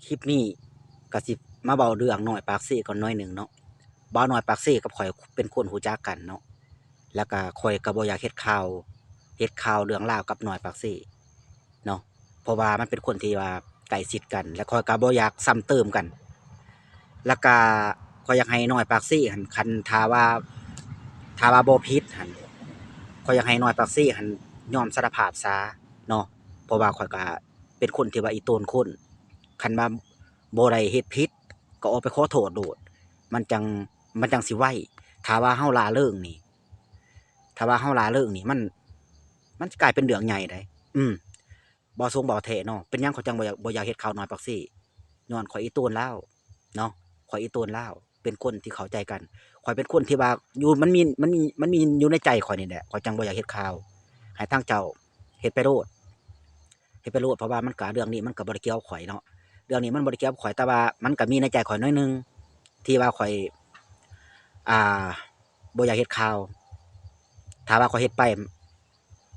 ຄລິບນີ້ກໍຊິມາເວົ້າເລື່ອງນ້ອຍປາກເຊກ່ອນໜ້ອຍໜຶ່ງເນາະ. ບ່າວນ້ອຍປາກເຊກັບຂ້ອຍເປັນຄົນຮູ້ຈັກກັນເນາະ ແລ້ວກໍຂ້ອຍກໍບໍ່ຢາກເຮັດຂ່າວ ເຮັດຂ່າວເລື່ອງລາວກັບນ້ອຍປາກເຊເນາະ ເພາະວ່າມັນເປັນຄົນທີ່ວ່າໃກ້ຊິດກັນ ແລະ ຂ້ອຍກໍບໍ່ຢາກຊ້ຳເຕີມກັນ. ແລ້ວກະຂ້ອຍຢາກໃຫ້ນ້ອຍປາກເຊຫັ້ນ ຄັນຖ້າວ່າ ຖ້າວ່າບໍ່ຜິດຫັ້ນ ຂ້ອຍຢາກໃຫ້ນ້ອຍປາກເຊຫັ້ນຍອມສາລະພາບຊະເນາະ ເພາະວ່າຂ້ອຍກະເປັນຄົນທີ່ວ່າອີ່ຕົນຄົນ ຄັນວ່າບໍ່ໄດ້ເຮັດຜິດກໍອອກໄປຂໍໂທດໂລດ ມັນຈັ່ງ ມັນຈັ່ງຊິໄວ. ຖ້າວ່າເຮົາລາເລີງນີ້ ຖ້າວ່າເຮົາລາເລີງນີ້ ມັນ ມັນຊິກາຍເປັນເລື່ອງໃຫຍ່ໄດ໋. ອືມ ບໍ່ສົງບໍ່ແທ້ເນາະ ເປັນຫຍັງຂ້ອຍຈັ່ງບໍ່ຢາກ ບໍ່ຢາກເຮັດຂ່າວນ້ອຍປາກເຊ ຍ້ອນຂ້ອຍອີ່ຕົນລາວເນາະ ຂ້ອຍອີ່ຕົນລາວ ເປັນຄົນທີ່ເຂົ້າໃຈກັນ ຂ້ອຍເປັນຄົນທີ່ວ່າຢູ່ ມັນມີ ມັນມີ ມັນມີຢູ່ໃນໃຈຂ້ອຍນີ້ແຫຼະ ຂ້ອຍຈັ່ງບໍ່ຢາກເຮັດຂ່າວ ໃຫ້ທາງເຈົ້າເຮັດໄປໂລດ ເຮັດໄປໂລດ ເພາະວ່າມັນກະ ເລື່ອງນີ້ມັນກະບໍ່ໄດ້ກ່ຽວຂ້ອຍເນາະ ເລື່ອງນີ້ມັນບໍ່ໄດ້ກ່ຽວຂ້ອຍ ແຕ່ວ່າມັນກະມີໃນໃຈຂ້ອຍໜ້ອຍໜຶ່ງ ທີ່ວ່າຂ້ອຍ ອ່າ ບໍ່ຢາກເຮັດຂ່າວ ຖ້າວ່າຂ້ອຍເຮັດໄປ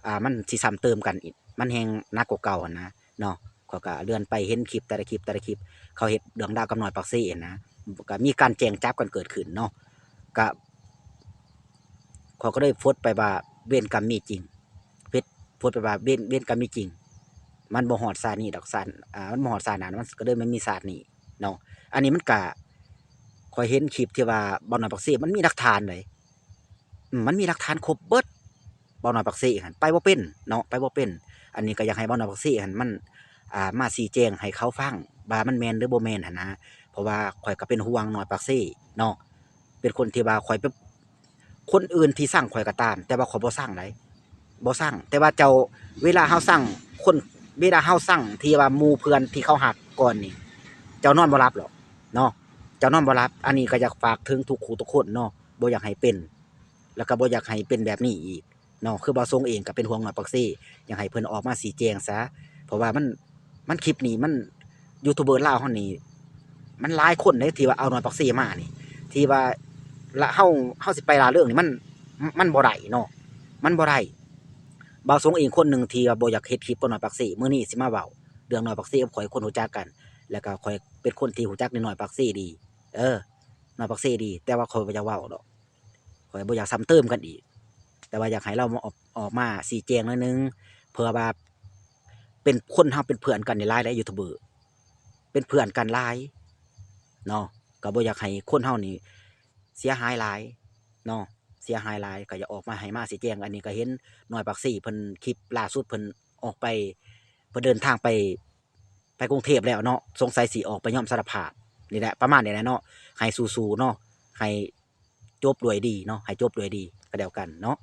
ອ່າ ມັນຊິຊ້ຳເຕີມກັນອີກ ມັນແຮ່ງໜັກກວ່າເກົ່າຫັ້ນນະເນາະ. ຂ້ອຍກະເລື່ອນໄປເຫັນຄລິບແຕ່ລະຄລິບ ແຕ່ລະຄລິບ ເຂົາເຮັດເລື່ອງລາວກັບນ້ອຍປາກເຊຫັ້ນນະ ກະມີການແຈ້ງຈັບກັນເກີດຂຶ້ນເນາະ ກະ ຂ້ອຍກໍເລີຍຟົດໄປວ່າເວນກຳມີຈິງ ເຮັດ ຟົດໄປວ່າເວນ ເວນກຳມີຈິງ ມັນບໍ່ຮອດຊາດນີ້ດອກ ຊາດ ອ່າ ມັນບໍ່ຮອດຊາດໜ້າ ມັນກໍເລີຍມາມີຊາດນີ້ເນາະ. ອັນນີ້ມັນກະ ຂ້ອຍເຫັນຄລິບທີ່ວ່າບ່າວນ້ອຍປາກເຊ ມັນມີຫຼັກຖານເດ້ ອືມ ມັນມີຫຼັກຖານຄົບເບິດ ບ່າວນ້ອຍປາກເຊຫັ້ນ ໄປບໍ່ເປັນເນາະ ໄປບໍ່ເປັນ. ອັນນີ້ກໍຢາກໃຫ້ບ່າວນ້ອຍປາກເຊຫັ້ນ ມັນ ອ່າ ມາຊີ້ແຈງໃຫ້ເຂົາຟັງວ່າມັນແມ່ນຫຼືບໍ່ແມ່ນຫັ້ນນະ ເພາະວ່າຂ້ອຍກໍເປັນຫ່ວງນ້ອຍປາກເຊເນາະ ເປັນຄົນທີ່ວ່າຂ້ອຍແບບ ຄົນອື່ນທີ່ຊັງຂ້ອຍກໍຕາມ ແຕ່ວ່າຂ້ອຍບໍ່ຊັງໃດ໋ ບໍ່ຊັງ ແຕ່ວ່າເຈົ້າ ເວລາເຮົາຊັງຄົນ ເວລາເຮົາຊັງທີ່ວ່າໝູ່ເພື່ອນທີ່ເຂົາຮັກກ່ອນນີ້ ເຈົ້ານອນບໍ່ຫຼັບດອກເນາະ ເຈົ້ານອນບໍ່ຫຼັບ. ອັນນີ້ກໍຢາກຝາກເຖິງທຸກຜູ້ທຸກຄົນເນາະ ບໍ່ຢາກໃຫ້ເປັນ ແລ້ວກໍບໍ່ຢາກໃຫ້ເປັນແບບນີ້ອີກເນາະ. ຄືບ່າວສົງເອງກໍເປັນຫ່ວງນ້ອຍປາກເຊ ຢາກໃຫ້ເພິ່ນອອກມາຊີ້ແຈງຊະ ເພາະວ່າມັນ ມັນ ຄລິບນີ້ມັນ ຢູທູບເບີລາວເຮົານີ້ ມັນຫຼາຍຄົນເດ້ທີ່ວ່າເອົານ້ອຍປາກເຊມານີ້ ທີ່ວ່າ ລະ ເຮົາ ເຮົາຊິໄປລະເລີງນີ້ ມັນ ມັນບໍ່ໄດ້ເນາະ ມັນບໍ່ໄດ້. ບ່າວສົງເອງຄົນໜຶ່ງທີ່ວ່າບໍ່ຢາກເຮັດຄລິບກັບນ້ອຍປາກເຊ ມື້ນີ້ຊິມາເວົ້າເລື່ອງນ້ອຍປາກເຊກັບຂ້ອຍ ຄົນຮູ້ຈັກກັນ ແລ້ວກໍຂ້ອຍເປັນຄົນທີ່ຮູ້ຈັກນ້ອຍປາກເຊດີ ເອີ ນ້ອຍປາກເຊດີ ແຕ່ວ່າຂ້ອຍບໍ່ຢາກເວົ້າດອກ ຂ້ອຍບໍ່ຢາກຊ້ຳເຕີມກັນອີກ ແຕ່ວ່າຢາກໃຫ້ລາວມາອອກ ອອກມາຊີ້ແຈງໜ້ອຍໜຶ່ງ ເພື່ອວ່າເປັນ ຄົນເຮົາເປັນເພື່ອນກັນນີ້ຫຼາຍໃດຢູທູບເບີ ເປັນເພື່ອນກັນຫຼາຍເນາະ ກໍບໍ່ຢາກໃຫ້ຄົນເຮົານີ້ເສຍຫາຍຫຼາຍເນາະ ເສຍຫາຍຫຼາຍ ກໍຢາກອອກມາ ໃຫ້ມາຊີ້ແຈງ. ອັນນີ້ກໍເຫັນນ້ອຍປາກເຊເພິ່ນ ຄລິບລ່າສຸດເພິ່ນອອກໄປ ເພິ່ນເດີນທາງໄປ ໄປກຸງເທບແລ້ວເນາະ ສົງໄສຊິອອກໄປຍອມສາລະພາບ ນີ້ແຫຼະ ປະມານນີ້ແຫຼະເນາະ ໃຫ້ສູ້ໆເນາະ ໃຫ້ ຈົບດ້ວຍດີເນາະ ໃຫ້ຈົບດ້ວຍດີກໍແລ້ວກັນເນາະ.